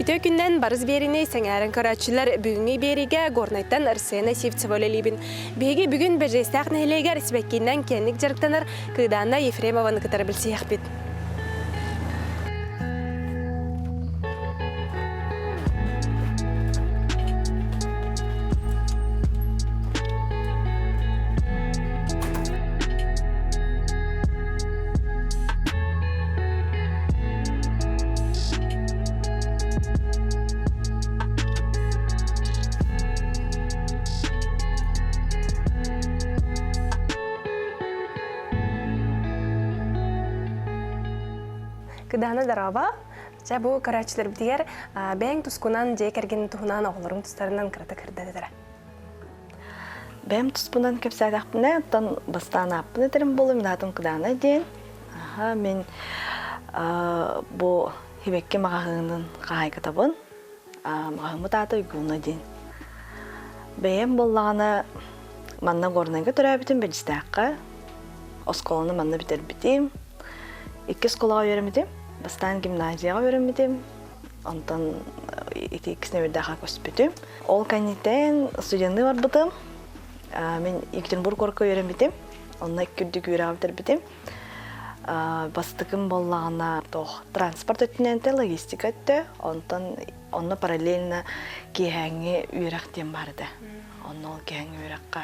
Үтүө күннэн барыс биэриини сэҥээрэн көрөөччүлэр бүгүҥҥү биэриигэ Горнайтан Арсена Сивцева үлэлиибин. Биһиги бүгүн Бэдьиэстээх нэһилиэгэр сибэккинэн киэҥник дьарыктанар Кыыдаанна Ефремованы кытары билсиэхпит. Кыдаана дорообо. Чэ бу көрөөччүлэрбитигэр бэйэҥ тускунан дьиэ кэргэнин туһунан оҕолоруҥ тустарынан кырата кырдатытара. Бэйэм туспунан кэпсээтэхпинэ, оттон бастаан ааппын этэрим буолуо, мин аатым Кыдаана диэн. Аха, мин бу Хибэкки маҕаһыынын хаһаайкатабын. Маҕаһыыммыт аата Уйгууна диэн. Бэйэм буоллаҕына манна Горнайга төрөөбүтүм, Бэдьистээххэ. Оскуоланы манна бүтэрбитим. Икки оскуолаҕа үөрэммитим. Бастаан гимназияҕа үөрэммитим. Онтон ити иккис нөмүрдээххэ көспүтүм. Ол кэнниттэн студенныы барбытым. Мин Екатеринбург куоракка үөрэммитим. Онно икки үрдүк үөрэҕи бүтэрбитим. Бастакым буоллаҕына туох транспорт өттүнэн этэ, логистика өттө. Онтон онно параллельно киэһээҥҥи үөрэх диэн баар этэ. Онно ол киэһээҥҥи үөрэххэ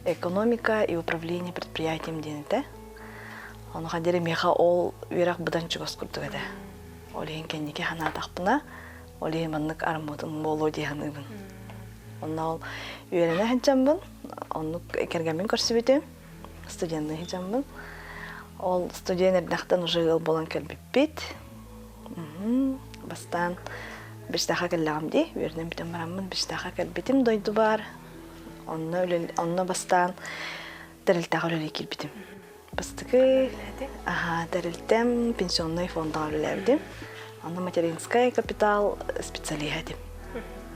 экономика и управление предприятием диэн этэ. Онуоха диэри миэхэ ол үөрэх быдан чугас курдук этэ. Ол иһин кэнники санаатахпына, ол иһин маннык араммытым буолуо дии саныыбын. Онно ол үөрэнэ сылдьаммын, оннук кэргэммин көрсүбүтүм, студенныы сылдьаммын. Ол студент эрдэхтэн уже ыал буолан кэлбиппит. Бастаан Бэстэхэ кэллэҕим дии, үөрэнэн бүтэн бараммын Бэстэхэ кэлбитим дойдубар. Онно, онно бастаан тэрилтэҕэ үлэлии киирбитим. Бастакы аха, тэрилтэм пенсионнай фондаҕа үлэлээбитим. Онно материнскай капитал специалиһа этим.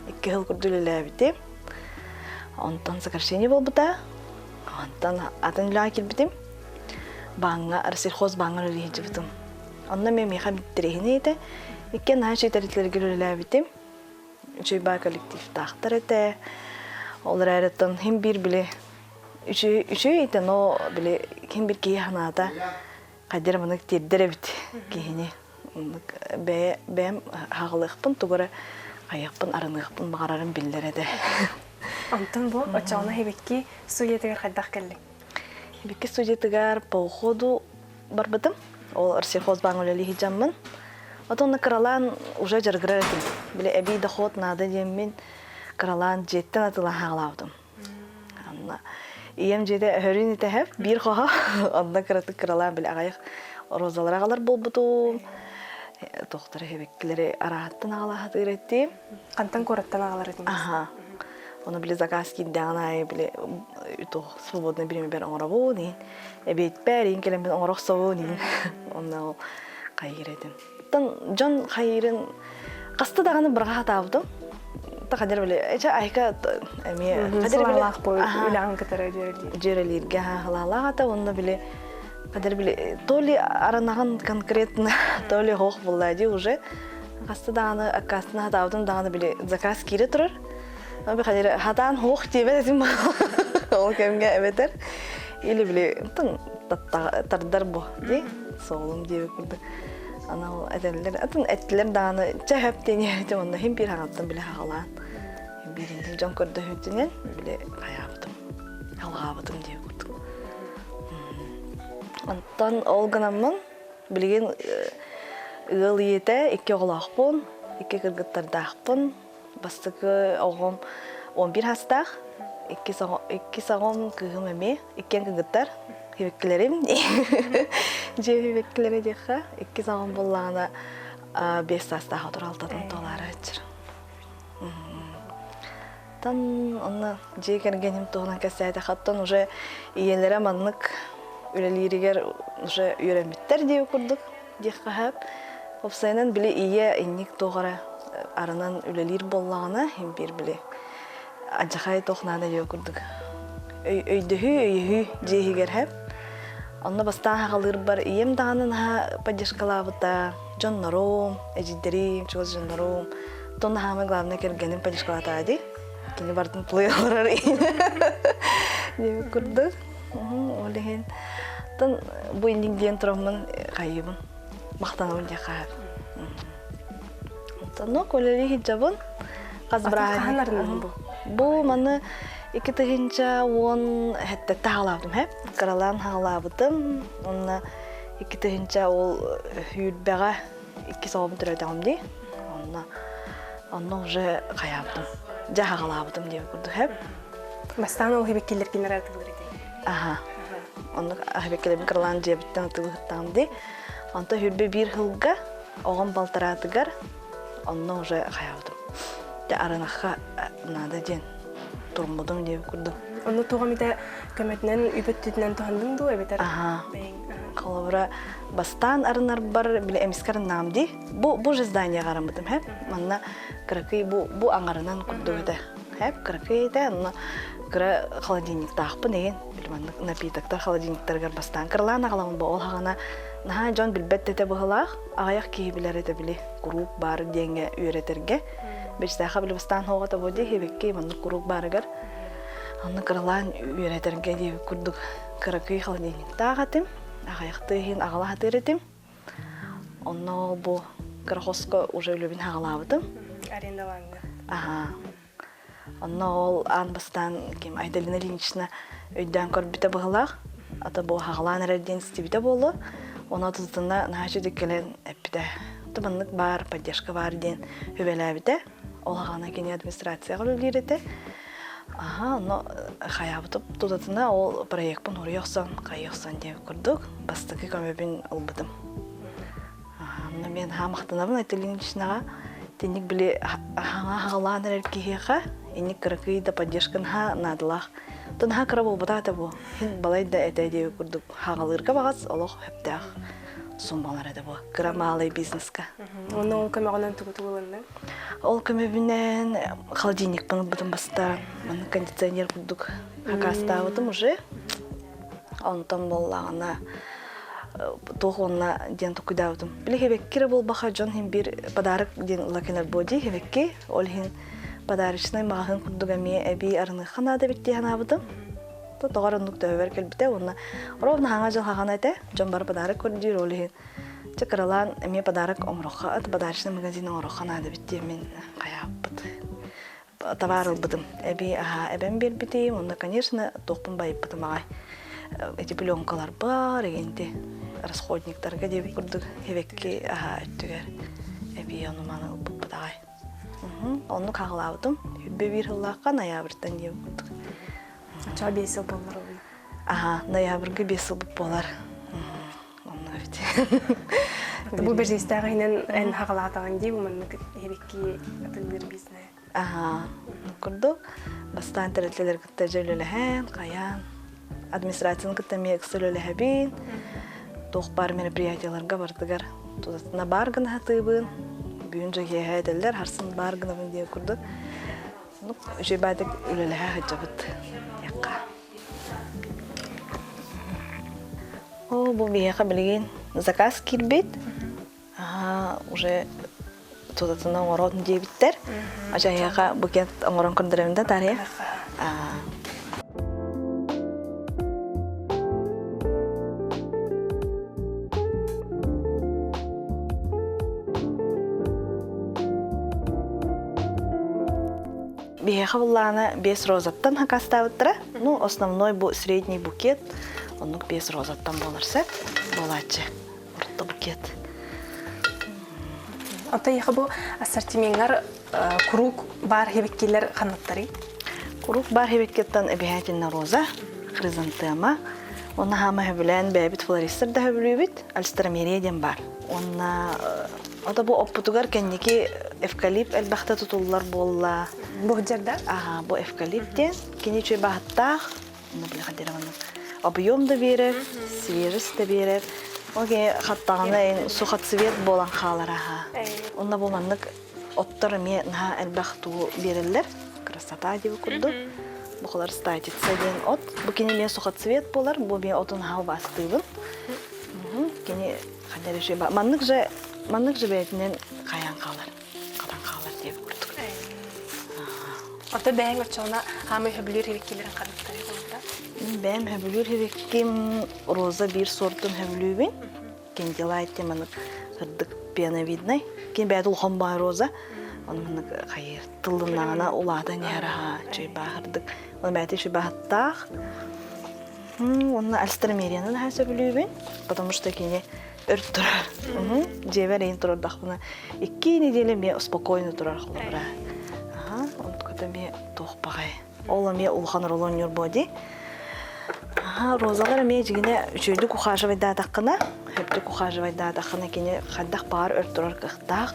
Икки сыл курдук үлэлээбитим. Онтон сокращение буолбута. Онтон атын үлэҕэ киирбитим. Бааҥҥа, Россельхозбааҥҥа үлэлии сылдьыбытым. Онно мен миэхэ интэриэһинэй этэ. Иккиэн наһаа үчүгэй тэрилтэлэргэ үлэлээбитим. Үчүгэй баа коллективтаахтар этэ. Ол эрээри оттон хим биир били үчүгэй этэ, но били ким бир киһи санаата хайдах эрэ маннык тиэрдэр эбит киһини. Оннук бэйэ бэйэм хаҕылыахпын тугу эрэ хайыахпын арыныахпын баҕарарым биллэр этэ. Онтон бу оччоҕуна Хибикки студиятыгар хайдах кэллиҥ? Хибикки студиятыгар по уходу барбытым. Ол Россельхозбаан үлэлии сылдьаммын. Отон кыралаан уже дьарыгырар этим. Били эбии доход наада диэммин кыралаан дьиэттэн атыылаан хаалаабытым. Анна ийэм дьиэтэ өһөрүн итэһэп биир хоһо онно кыратык кыралаан били аҕайах розалары аҕалар буолбутум. Туохтары хебеккилэри арааттан аҕалаһатыыр этим. Хантан куораттан аҕалар этиҥ? Аха. Ону били заказ киирдэҕин аайы били туох свободный бириэмэбэр оҥоробун иин эбиэтпэр иин кэлэммин оҥоро охсобун иин онно ол хайыыр этим. Оттон дьон хайыырын хаста даҕаны быраҕа сатаабытым. Тахадер били эчэ айка эмиэ хадер били үлэҕин кытары дьүөрэлиир. Дьүөрэлииргэ хаалаах ата онно били хадер били то ли аранаҕын конкретно то ли хоох булла дии уже хаста даҕаны аккаастана сатаабытым даҕаны били заказ киирэ турар. Хадер хатаан хоох диэбэт этим ол кэмҥэ эбэтэр или били тардар бу дии суолум диэбит курдук анал этэллэр атын эттилэр даҕаны чэ хөп диэн этим онно хим биир хаҥаттан били хаҕалаан бииринтин дьон көрдөһүүтүнэн били хайаабытым алҕаабытым диэбит курдук онтон ол гынаммын билигин ыал ийэтэ икки оҕолоохпун икки кыргыттардаахпын Бастакы оҕом 11 саастаах, иккис оҕом кыыһым эмиэ, иккиэн кыргыттар, хибиккилэрим. Дьиэ хибиккилэрэ диэххэ, иккис оҕом буоллаҕына 5 саастаах отур алтатын туолаары сылдьар. Тан онно дьиэ кэргэним туһунан кэпсээтэххэ, оттон уже ийэлэрэ маннык үлэлииригэр уже үөрэммиттэр диэбит курдук диэххэ сөп. Уопсайынан били ийэ инник туох эрэ арынан үлэлиир буоллаҕына иһин биир били адьахай туох наада диэбит курдук өйдөһүү, өйөһүү дьиэ иһигэр сөп. Онно бастаан хаҕалыырбар ийэм даҕаны наһаа поддержкалаабыта, дьоннорум, эдьиийдэрим, чугас дьоннорум. Оттон наһаамай главное кэргэним поддержкалаатаҕа дии. Кини бардын тулуйа олорор диэбит курдук. Ол иһин оттон бу инник диэн тураммын хайыыбын махтанабын диэххэ Оттон ну колери хиджабын хас бырааһынньык бу? Бу маны 2010 хэттэттэ хаалаабытым хэп кыралаан хаалаабытым онно 2000 ол үүрбэҕэ иккис оҕом төрөөтөҕүм дии онно онно уже хайаабытым дьэ хаҕалаабытым диэн курдук хэп Бастаан ол хибеккилэргин эрэ атылыр ити. Аха. Оннук хибеккилэрбин кыралаан дьиэбиттэн атылыһыттаҕым дии. Онто хүрбэ биир сылга оҕом балтараатыгар онно уже хайаабытым. Дьэ арынахха наада диэн туруммутум диэбит курдук. Онно туох эмитэ көмөтүнэн үп өттүтүнэн туһанныҥ дуу эбэтэр Аха. Холобура, бастаан арынарбар били эмискэ арыннаам дии. Бу бу же зданияҕа арыммытым хэп. Манна кыракый бу бу аҥарынан курдук этэ. Хэп кыракый этэ. Онно кыра холодильниктаахпын игин. Били маннык напитоктар холодильниктарыгар бастаан кыралаан аҕаламмын бу ол хаҕана наһаа дьон билбэт да этэ быһылаах. Аҕыйах киһи билэр этэ били куруук баар диэҥҥэ үөрэтэргэ. Бэчтээхэ били бастаан хоҕото бу дии хибикки маннык куруук баарыгар. Онно кыралаан үөрэтэргэ диэбит курдук кыракый холодильниктаах этим, аҕыйахтыы иһин аҕала сатыыр этим. Онно бу кыра хоско уже үлэбин хаҕалаабытым. Арендалаанга. Аха. Онно ол аан бастаан ким Айдалина Ильинична өйдөөн көрбүтэ быһылаах. Ата бу хаҕалаан эрэр диэн истибитэ буолуо. Ону тутатына наһаа үчүгэй кэлэн эппитэ. Маннык баар, поддержка баар диэн үбэлээбитэ. Ол аҕана кини администрацияҕа үлэлиир этэ. Аха, онно хайаабытым тутатына ол проекпын уруй охсон, хайыы охсон диэбит курдук бастакы көмөбүн ылбытым. Онно мен хаһан махтанабын Айталина Ильиничнаҕа. Итинник били хаҥа хаҕалаан эрэр киһиэхэ инник кыракый да поддержка наһаа наадалаах. То наһаа кыра буолбатах этэ бу. Хин балай да этэ диэбит курдук хаҕалыырга баҕас олох сөптөөх суммалар этэ бу. Кыра маалай бизнеска. Онно ол көмөҕүнэн тугу тугуланныҥ? Ол көмөбүнэн холодильникпын ылбытым бастаан. Маннык кондиционер курдук хакаастаабытым уже. Онтон буоллаҕына туох уонна диэн токуйдаабытым. Били хебекки эрэ буолбаха дьон иһин биир подарок диэн ыла кэлэр буо дии хебекки. Ол иһин подарочнай маҕаһыын курдук эмиэ эбии арыныахха наада эбит дии санаабытым. Тоҕо оннук төбөбөр кэлбитэ уонна ровно хаҥа дьыл хаҕана этэ. Дьон бары подарок көрдүүр ол иһин Чэ, кыралаан эмиэ подарок оҥороххо, ат подарочный магазин оҥороххо наада эбит диэн мин хайааппыт. Товар ылбытым. Эбии аһаа эбэм биэрбитим, онно, конечно, туохпун байыппытым аҕай. Эти пленкаларбар, эгинти расходниктарга диэбит курдук эбэкки аһаа өттүгэр эбии ону маны ылбыппыт аҕай. Оннук хаҕылаабытым. Үрбэ биир сыллаахха ноябрьтан диэбит курдук. Оччоҕо биэс сыл буоллар Аха, ноябрьга биэс сылбыт буолар. Онно эбит. Бу бэржиистээх иһинэн эн хаҕалаатаҕын дии бу маннык иһибикки атыылыыр бизнес. Аха, курдук. Бастаан тэрилтэлэр кытта дьэ үлэлэһэн, хайаан, администрацияны кытта эмиэ ыкса үлэлэһэбин. Туох баар мероприятиеларга барытыгар тутатына баар гына сатыыбын. Бүгүн дьэ киэһэ этэллэр, харсын баар гынабын диэн курдук. Ну, үчүгэй баайдык үлэлэһэ сылдьабыт диэххэ. Оо, бу биһиэхэ билигин заказ киирбит. Аха, уже тутатына оҥорон диэбиттэр. Ачайыаха букет оҥорон көрдөрөбүн да тарыйа. Биһиэхэ буллаана биэс розаттан хакастаабыттара. Ну, основной бу средний букет, оннук биэс розаттан буолар сөп. Буолааччы. Орто букет. Оттон эйиэхэ бу ассортимеҥҥар куруук баар хибиккилэр ханныктарый? Куруук баар хибиккиттэн обязательно роза, хризантема. Онно хаама сөбүлээн бэйэбит флористар да сөбүлүүбүт. Альстромерия диэн баар. Уонна Ото бу оппутугар кэнники эвкалипт элбэхтэ тутуллар буолла. Бу сылдьар да? Аха, бу эвкалипт диэн. Кини үчүгэй баһыттаах. Онно билэхэ диэри маннык. объем да биэрэр, свежесть да биэрэр. Ол кини хаттаҕына сухоцвет буолан хаалар аха. Онно бу маннык оттор эмиэ наһаа элбэх тугу биэрэллэр. Красота диэби курдук. Бу статица диэн от. Бу кини эмиэ сухоцвет буолар. Бу эмиэ оту наһаа убаастыыбын. Кини маннык же маннык же бэйэтинэн хайаан хаалар. Хатан хаалар диэби курдук. Ото бэйэҥ оччоҕуна хаамай хөбүлүүр хибиккилэрин ханныктарый холобура? Бэйэм хөбүлүүр хибикким роза биир суортун хөбүлүүбүн. Кендилайт диэн маннык сырдык пиановиднай. Кини бэйэтэ улахан баай роза. Ону маннык хайыр тыллыннаҕына улаатан иһэр аһа чүй бааһырдык. Ону бэйэтэ үчүй баһыттаах. Уонна альстромерияны наһаа сөбүлүүбүн, потому что кини өр турар. Дьиэбэр эйин турардахпына икки неделя эмиэ спокойно турар холобура. Аха, онтуката эмиэ туох баҕай. Ол эмиэ улахан роль оонньуур буо дии. Аха, розалар эмиэ дьигинэ үчүгэйдик ухаживайдаатаххына, сөптүк ухаживайдаатаххына кини хайдах баҕар өр турар кыахтаах.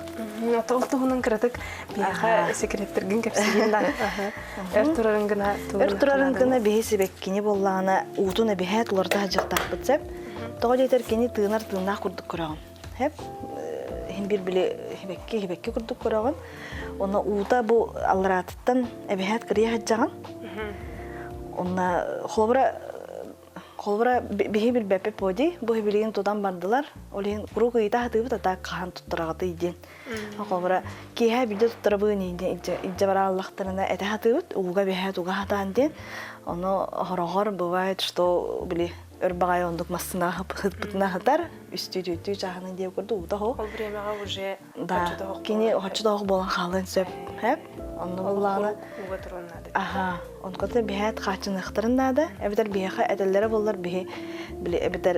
Ол туһунан кыратык биһиэхэ секреттэргин кэпсиигин да. Өр турарын гына Өр турарын гына биһи сибэккини буоллаҕына уутун эбиһээт уларыта сылдьыахтаахпыт сөп. Тоҕо диэтэр кини тыынар тыыннаах курдук көрөҕүн. Хэп иһин бир били хибэкки хибэкки курдук көрөҕүн. Онно уута бу аллараатыттан эбиһээт кырыйа сылдьаҕын. Онно холобура холобура биһи билбэппит буо дии. Бу билигин тутан бардылар. Ол иһин куруук ыйыта сатыыбыт а так хаһан туттараҕытый диэн. Холобура, киэһэ биирдэ туттарабын илдьэ барааллахтарына этэ сатыыбыт, ууга биһэ туга сатаан диэн. Ону хороҕор бывает, что били өр баҕайы оннук массыына ыһытпытына сытар, үстүү-түөртүү чааһынан диэн курдук уута хоһ. Ол времяҕа уже Да, кини хоччотоох буолан хаалыан сөп. Хэп. Онно буллаҕына ууга туруон наада. Аха. Онкото биһээт хааччыныахтарын наада. Эбэтэр биһиэхэ этэллэрэ буоллар биһи били эбэтэр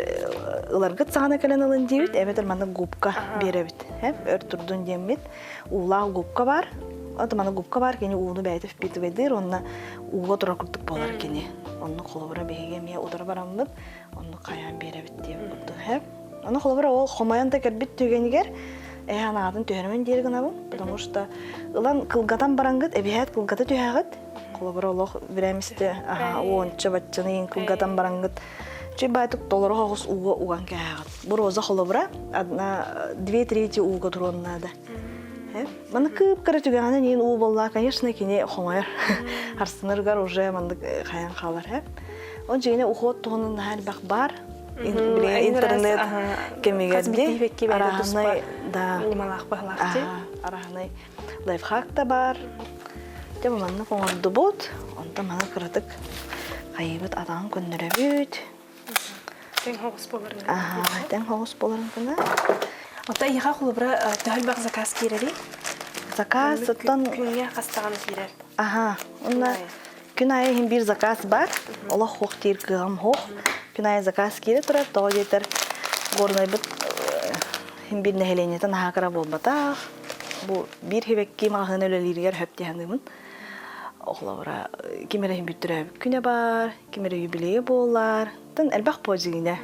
ыларгыт саҕана кэлэн ылын диибит, эбэтэр маннык губка биэрэбит. Өр турдун диэммит. Уулаах губка бар. Ото маны губка бар кини ууну бэйэтэ впитывайдыыр уонна ууга турар курдук буолар кини. Онну холобура биһиги эмиэ утары бараммыт, онну хайаан биэрэбит диэн курдук. Ону холобура ол хомойон да кэлбит түгэнигэр эһэ анаатын түһэрэмин диир гынабын, потому что ылан кылгатан бараҥгыт, эбиһээт кылгата түһэҕит. Холобура олох бирээмистэ аха уонча баччаны иин кылгатан бараҥгыт чүй баайтык толору хоҕус ууга уган кээһэҕит. Бу роза холобура одна две трети ууга туруон наада. Маны кыып-кыра түгэҕинэн иин уу буолла, конечно, кини хомойор. Харсынарыгар уже маннык хайан хаалар. Он дьиҥинэ уход туһунан наһаа элбэх баар. Интернет кэмигэр ди араһынай да ньымалаах быһалаах ди араһынай лайфхак да бар. Дьэ маннык оҥордубут. Онтон маны кыратык хайыыбыт атаҕын көннөрөбүт. Тэҥ хоҕус буоларын. Аха, тэҥ хоҕус буоларын гына. Оттон эйиэхэ холобура төһө элбэх заказ киирэрий? Заказ оттон күҥҥэ хастаҕын киирэр? Аха, уонна күн аайы иһин биир заказ бар. Олох хуох диир кыаҕым хуох. Күн аайы заказ киирэ турар. Тоҕо диэтэр Горнайбыт иһин биир нэһилиэнньэтэ наһаа кыра буолбатах. Бу биир хибэкки маҕаһыын үлэлииригэр хөп дии саныыбын. Холобура, ким эрэ иһин бүттүрээбит күнэ бар, ким эрэ юбилейа буолар. Тын элбэх буо дьиҥинэ.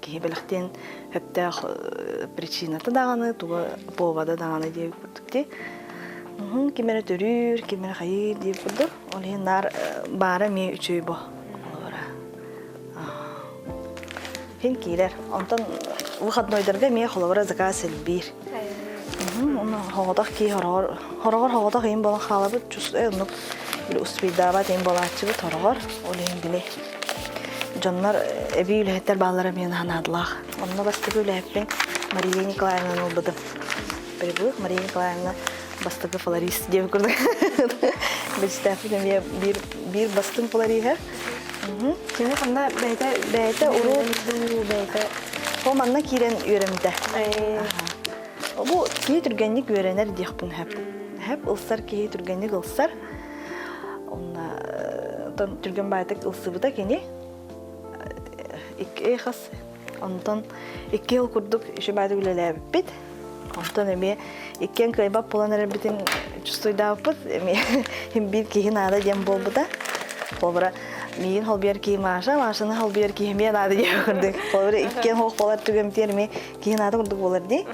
Киһи бэлэхтиэн сөптөөх причината даҕаны, туга повода даҕаны диэбит курдук дии. Ким эрэ төрүүр, ким эрэ хайыыр диир курдук. Ол иһин наар баара эмиэ үчүгэй бо. Холобура. Хин киирэр. Онтон выходнойдарга эмиэ холобура заказ элбиир. Уну хоҕотох кии хороҕор хороҕор хоҕотох иин буолан хаалабыт чус оннук били успейдаабат иин буолааччыбыт хороҕор ол иһин били дьоннор эбии үлэһиттэр бааллара эмиэ наадалаах. Онно бастакы үлэһиппин Мария Николаевнаны ылбытым. Прибыл Мария Николаевна бастакы флорист диэн курдук билстэхпит эмиэ биир биир бастыҥ флориһа. Кини ханна бэйэтэ бэйэтэ урут бэйэтэ Ол манна киирэн үөрэммитэ. Бу киһи түргэнник үөрэнэр диэхпин сөп. Сөп ылсар киһи түргэнник ылсар. Онна түргэн баайтык ылсыбыта кини. Икки хас Онтон икки сыл курдук үчүгэй үлэлээбиппит. Онтон эмиэ иккиэн кыайбат буолан эрэрбитин чувствуйдаабыппыт. Эмиэ биир киһи наада диэн буолбута. Холобура, миигин холбуйар киһи Маша, Машаны холбуйар киһи эмиэ наада диэн курдук. Холобура, иккиэн хоох буолар түгэмтиэр эмиэ киһи наада курдук буолар дии.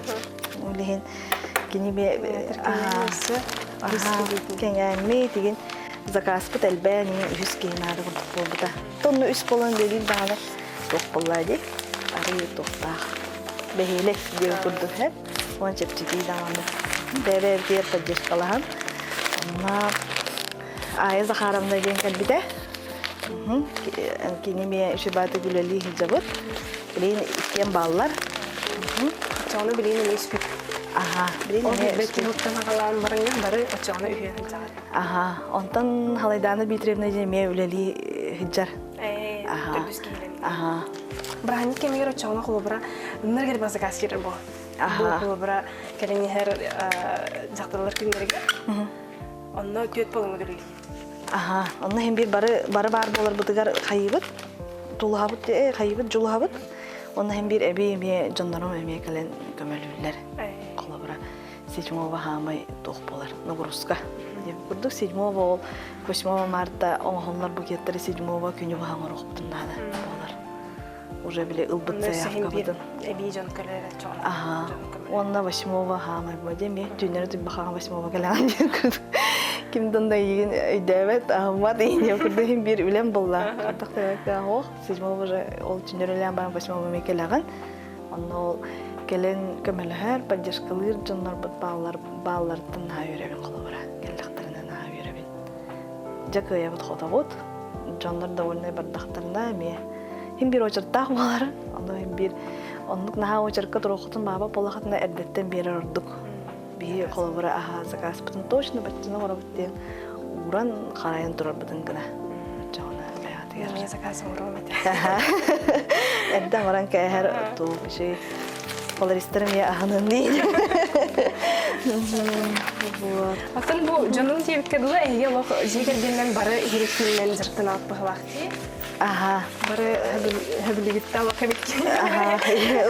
Ол иһин кини эмиэ кэҥээммит, тигин. Заказпыт элбээн үһүс киһи наада курдук буолбута. Тонну үс буолан үлэлиир даҕаны туох буолла дии. Арыы туохтаах. Бэһиэлэй диэн курдук һэ. Уон чэпчэтии даҕаны. Бэйэ-бэйэбитигэр поддержкалаһан. Онно Аайа Захаровна диэн кэлбитэ. Кини эмиэ үчүгэйдик үлэлии сылдьабыт. Билигин иккиэн бааллар. Оччоҕуна билигин эмиэ үспүт. Аха, билигин Ол эмиэ билбэт киһиттэн аҕалаан бараҥҥа бары оччоҕуна үһүөн сылдьаҕыт. Аха, онтон Халайдаана Дмитриевна диэн эмиэ үлэлии сылдьар. Ээ, Аха. төрдүс киһилэн. Аха. Бырааһынньык кэмигэр оччоҕуна холобура ыннар кэлбэ заказ киирэр бу. Бу Аха. холобура кэлин иһэр дьахталлар күннэригэр. Онно түөт болуҥу үлэлиир. Аха, онно иһин биир бары бары баар буоларбытыгар хайыыбыт, тулуһабыт, э, хайыыбыт, дьулуһабыт. Онно иһин биир эбии эмиэ дьоннорум эмиэ кэлэн көмөлүүллэр. Холобура, седьмого хаамай туох буолар, нагрузка. Диэн курдук седьмого ол восьмого марта оҥоһуллар букеттары седьмого күнү быһа оҥоруохпутун наада буолар. Уже били ылбыт заявкабытын. Эбии дьон кэлэр Аха. Уонна восьмого хаамай буо диэн ми түүннэри түйбахаҕа восьмого кэлэҕин диэн курдук. Ким да эйигин өйдөөбөт, аһыммат иин диэн курдук иһин биир үлэм булла. Хантах төрөккө оһох, седьмого уже ол түүннэри үлээн баран восьмого эмиэ кэлэҕин. Онно ол кэлэн көмөлөһөр, поддержкалыыр дьоннорбут бааллар баалларыттан наһаа үөрэбин холобура. Кэллэхтэринэ наһаа үөрэбин. Дьэ кыайабыт хотобут. Дьоннор довольнай бардахтарына эмиэ Хин биир очерктаах буолар. Ону хин биир оннук наһаа очеркка туруоххутун баба буоллахытына эрдэттэн биэрэр ордук. Биһи холобура аһаа заказпытын точно баччаны оҥоробут диэн ууран харайан турарбытын гына. Оччоҕуна бэйэҕитигэр. Эмиэ заказ оҥоруом этэ. Эрдэ оҥорон кээһэр туу үчүгэй флористарым я аһынын диин. Вот. Оттон бу дьонуҥ диэбиккэ дылы эһиги олох дьиэ кэргэнинэн бары иһириккинэн дьарыктанаат быһылаах дии. Аха. Бары хөбүлүгүттэ олох эбикки. Аха.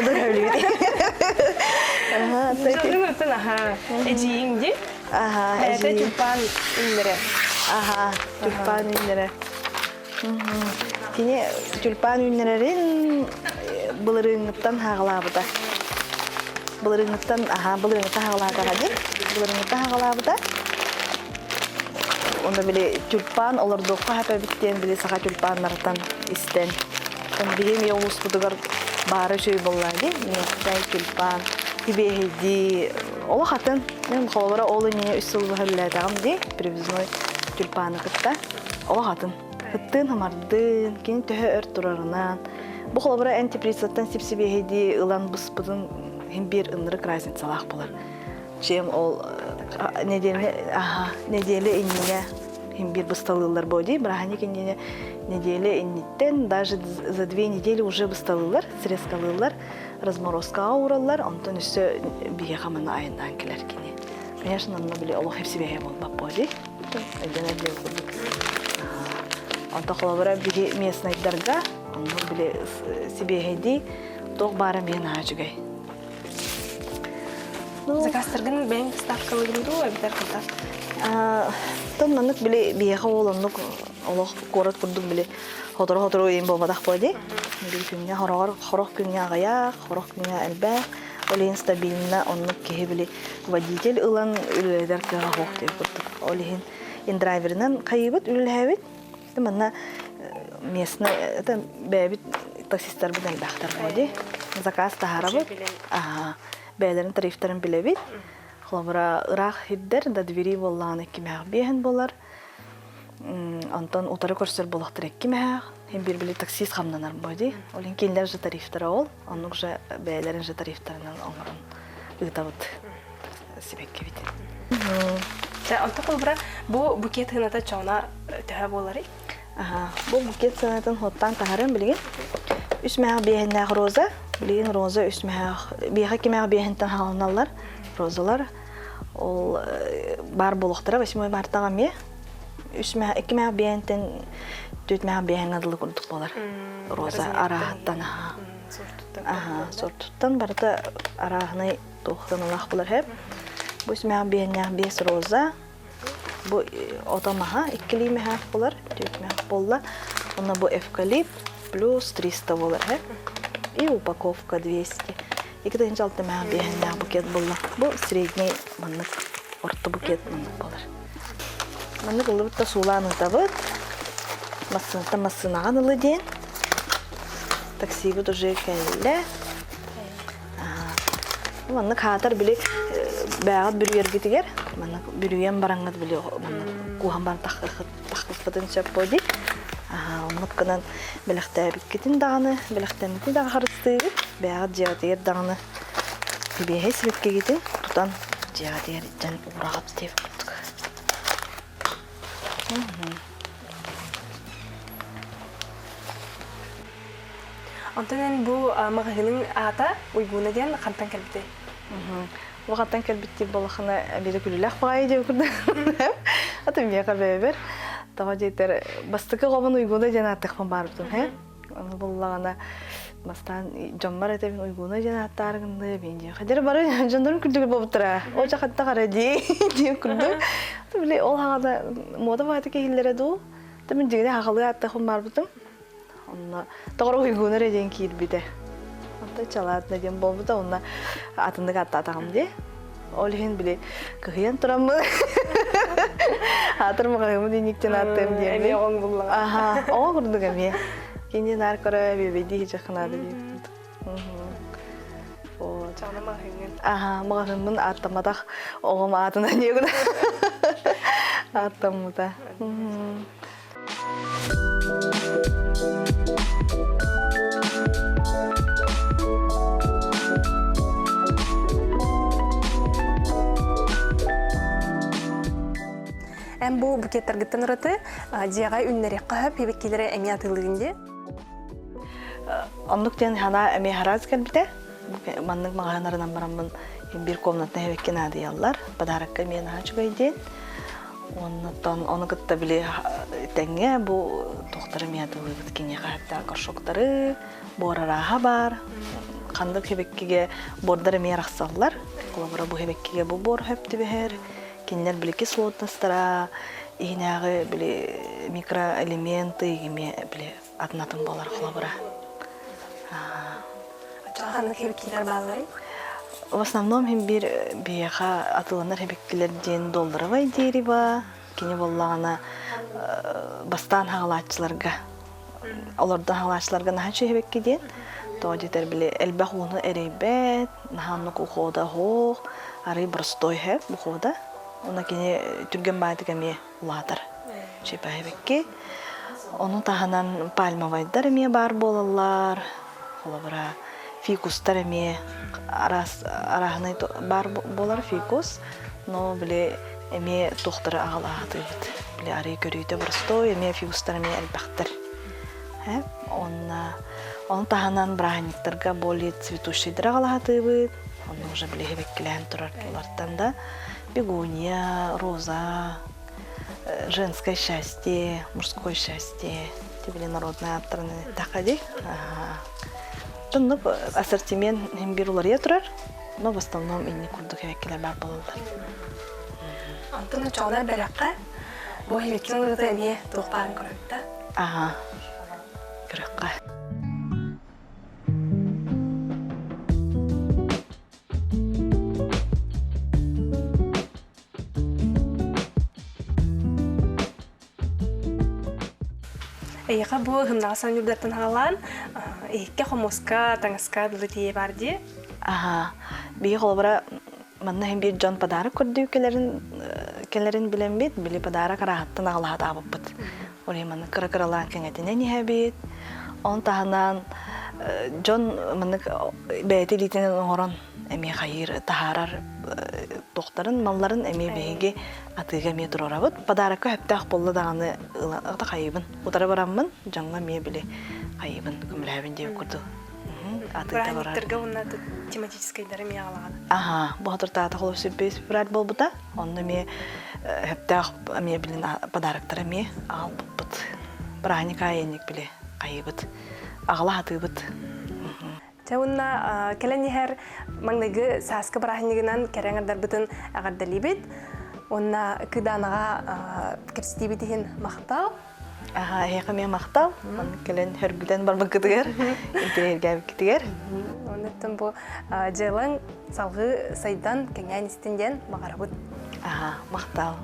Удыр хөбүлүгүт. Аха. Дьонуҥ оттон аха. Эдьиийиҥ дии. Аха. Бэйэтэ тюльпан үүннэрэ. Аха. Тюльпан үүннэрэ. Кини тюльпан үүннэрэрин былырыыҥҥыттан хаҕалаабыта. Былырыыҥҥыттан аха былырыыҥҥыттан хаҕалаатаҕа дии. Былырыыҥҥыттан хаҕалаабыта. Онно били тюльпан олордуохха сөп эбит диэн били саха тюльпаннартан истэн. Биһи эмиэ улууспутугар баара үчүгэй буоллаа дии. Миэстэй тюльпан, сибиэһэйдии олох атын. Мин холобура ол иннинэ үс сыл быһа үлэлээтэҕим дии привезной тюльпаны кытта. Олох атын. Ыттыын хамардыын, кини төһө өр турарынан. Бу холобура эн теплицаттан сип-сибиэһэйдии ылан быспытын иһин биир ынырык разницалаах буолар. Чем ол неделя аха неделя иннинэ иһин биир бысталыыллар буо дии бырааһынньык иннинэ неделя инниттэн даже за две недели уже бысталыыллар срезкалыыллар разморозкаҕа уураллар онтон өссө биһиэхэ маны айаннаан кэлэр кини конечно онно били олох сибэһэ буолбат буо дии өйдөнөр диэн курдук онто холобура биһи местнайдарга онно били сибиэһэйдии туох баара эмиэ наһаа үчүгэй Заказтаргын бэйэҥ доставкалыгын дуу эбэтэр хайдах? Тон маннык били биһиэхэ уол оннук олох куорат курдук били хотору-хотору ыйын буолбатах буо дии. Били күҥҥэ хороҕор хорох күҥҥэ аҕыйах, хорох күҥҥэ элбэх. Ол иһин стабильно оннук киһи били водитель ылан үлэлэтэр кыаҕа суох диэн курдук. Ол иһин индрайверынан хайыыбыт үлэлэһэбит. Манна местный это бэйэбит таксистарбыт элбэхтэр буо дии. Заказ таһаарабыт. Аха. Бэйэлэрин тарифтарын билэбит. Холобура, ыраах сирдэр да двери буоллаҕына иккимээх биэһин буолар. Онтон утары көрсөр буолахтар иккимээх. Хин биир били таксист хамнанар буо дии. Ол иһин кинилэр же тарифтара ол. Оннук же бэйэлэрин же тарифтарынан оҥорон ыытабыт сибэккибит. Дьэ, онто холобура, бу букет сыаната чоҕуна төһө буоларый? Аха, бу букет сыанатын хуоттаан таһарым билигин. Үс мээх биэһиннээх роза. Билигин роза үс мээх, биэхэ кимээх биэһинтэн хаалыналлар розалар. Ол баар буолуохтара 8 мартаҕа эмиэ. Үс мээх, икки мээх биэһинтэн түөрт мээх биэһиҥҥэ дылы курдук буолар. Роза арааһыттан аха. Аха, сортуттан барыта арааһынай туохтан булар хэп. Бу үс мээх биэһиннээх биэс роза. Бу ото маһа иккилии мэһээх буолар, түөрт мэһээх буолла. Онно бу эвкалипт плюс 300 буолар һэ. И упаковка 200. 2 алты мэһээх биэһиннээх букет буолла. Бу средний маннык орто букет маннык буолар. Маннык ыллыбыт да суулаан ытабыт. Массыынаттан массыынаҕа ылы диэн. Таксибыт уже кэллэ. Маннык хаатар били бээҕит бүрүйэргитигэр маннык бүрүйэн бараҥҥыт били маннык кууһан баран таххыппытын сөп буо дии. Оннук гынан бэлэхтээбиккитин даҕаны, бэлэхтэммитин даҕаны харыстыыгыт, бээҕит дьиэҕитигэр даҕаны сибиэһэй сибэккигитин тутан дьиэҕитигэр илдьэн уураҕыт диэбит курдук. Онтон эн бу маҕаһыыныҥ аата Уйгууна диэн хантан кэлбитэй? Бу хантан кэлбит диир буоллаххына биирэ күлүүлээх баҕайы диэн курдук. Атын миэхэ бэйэбэр тоҕо диэтэр бастакы оҕобун Уйгууна диэн ааттыахпын баарбытым һэ. Ону буллаҕына бастаан дьоммор этэбин Уйгууна диэн ааттаары гынныы мин диэн хадьара бары дьоннорум күлдүгүр буолбуттара. Ол дьэ хантах эрэ дии диэн курдук. Били ол хаҕана муода баҕайытык иһиллэрэ дуу. Мин дьиҥинэ хахалыы ааттыахпын баарбытым. Онно тоҕо уйгуна эрэ диэн киирбитэ. Онтон чалаатына диэн буолбута уонна атыннык аттаатаҕым дии. Ол иһин били кыһыйан тураммын аатыр маҕаһыыммын инниктэн ааттыам диэммин. Эмиэ оҕоҥ буллаҕа. Аха, оҕо курдук эмиэ. Кини наар көрө биэбэйдии иһдьэххинаада диэбит. Чаҕына маҕаһыыҥҥын. Аха, маҕаһыыммын ааттамматах оҕом аатынан диэбин ааттаммыта. Эн бу букеттаргыттан ураты дьиэҕэ үннэриэххэ сөп хибиккилэри эмиэ атыылыгын дии? Оннук диэн хана эмиэ хараас кэлбитэ. Маннык маҕаһыынарынан бараммын биир комнатнай хибикки наадыйаллар. Подарокка эмиэ наһаа үчүгэй диэн. Оннуттан ону кытта били тэҥҥэ бу туохтары эмиэ атыылыыбыт киниэхэ хатта горшоктары, буор арааһа баар. Ханнык хибиккигэ буордар эмиэ арахсаллар. Холобура бу хибиккигэ бу буор хөп түбэһэр. Кинилэр били кислотностара, иһинээҕи били микроэлементы эмиэ били атын-атын буолар холобура. Ханнык хибиккилэр баалларый? В основном хим биир биһиэхэ атыыланар хибиккилэр диэн долларовай дерево, кини буоллаҕына бастаан хаҕалааччыларга олордон хаҕалааччыларга наһаа үчүгэй хибикки диэн тоҕо диэтэр били элбэх ууну эрэйбэт, наһаа оннук ухода суох, арый простой хэп ухода. Уонна кини түргэн баайдык эмиэ улаатар. Чипаһибикки. Ону таһынан пальмовайдар эмиэ баар буолаллар. Холобура, фикустар эмиэ араас арааһынай баар буолар фикус. Но били эмиэ туохтары аҕалаатыыбыт. Били арый көрүүтэ боростуой, эмиэ фикустар эмиэ элбэхтэр. Онна ону таһынан бырааһынньыктарга более цветущийдары аҕалаһатыыбыт. Онно уже били хибэккилээн турар булартан да бегония, роза, женское счастье, мужское счастье, тибили народная аттараны эттэххэ Тоннук ассортимент иһин бир уларыйа турар, но в основном инни курдук эбэккилэр баар буолаллар. Онтон очоҕуна бэлэххэ бу химиккин ылыыта эмиэ туох баарын көрөбүт да? Аха, көрөххө. Эйиэхэ бу ыһымнаҕас оонньуурдартан хаалаан, иһиккэ, хомуска, таҥаска дылы тиийэ баар дии. Аха. Биһи холобура манна иһин биир дьон подарок көрдүү кэлэрин кэлэрин билэммит, били подарок арааһыттан аҕалаһатаабыппыт. Ол иһин маннык кыра-кыралаан кэҥэтинэн иһэбит. Оны таһынан дьон маннык бэйэтэ илиитинэн оҥорон эмиэ хайыыр таһаарар туохтарын малларын эмиэ биһиги атыыга эмиэ туруорабыт. Подарокка сөптөөх буолла даҕаны ыла хайыыбын. Утары бараммын дьоҥҥо эмиэ били хайыыбын көмөлөһөбүн диэбит курдук. Атыыта барар. уонна тематическайдары эмиэ аҕалаҕын. Аха, бу хатыртаата холоп сюрприз февраль буолбута. Онно эмиэ сөптөөх эмиэ билин подароктары эмиэ аҕалбыппыт. Праздник аайы били хайыыбыт. Аҕала хатыыбыт. Чэ уонна кэлэн иһэр маҥнайгы сааскы бырааһынньыгынан кэрэ аҥардарбытын эҕэрдэлиибит. Уонна Кыдаанаҕа кэпсэтиибит иһин махтал. Аха, эһиэхэ эмиэ махтал. Маннык кэлэн хөргүтэн барбыккытыгар, интэриэһиргээбиккитигэр. Оннуттан бу дьыалаҥ салгыы сайдан, кэҥээн истин диэн баҕарабыт. Аха, махтал.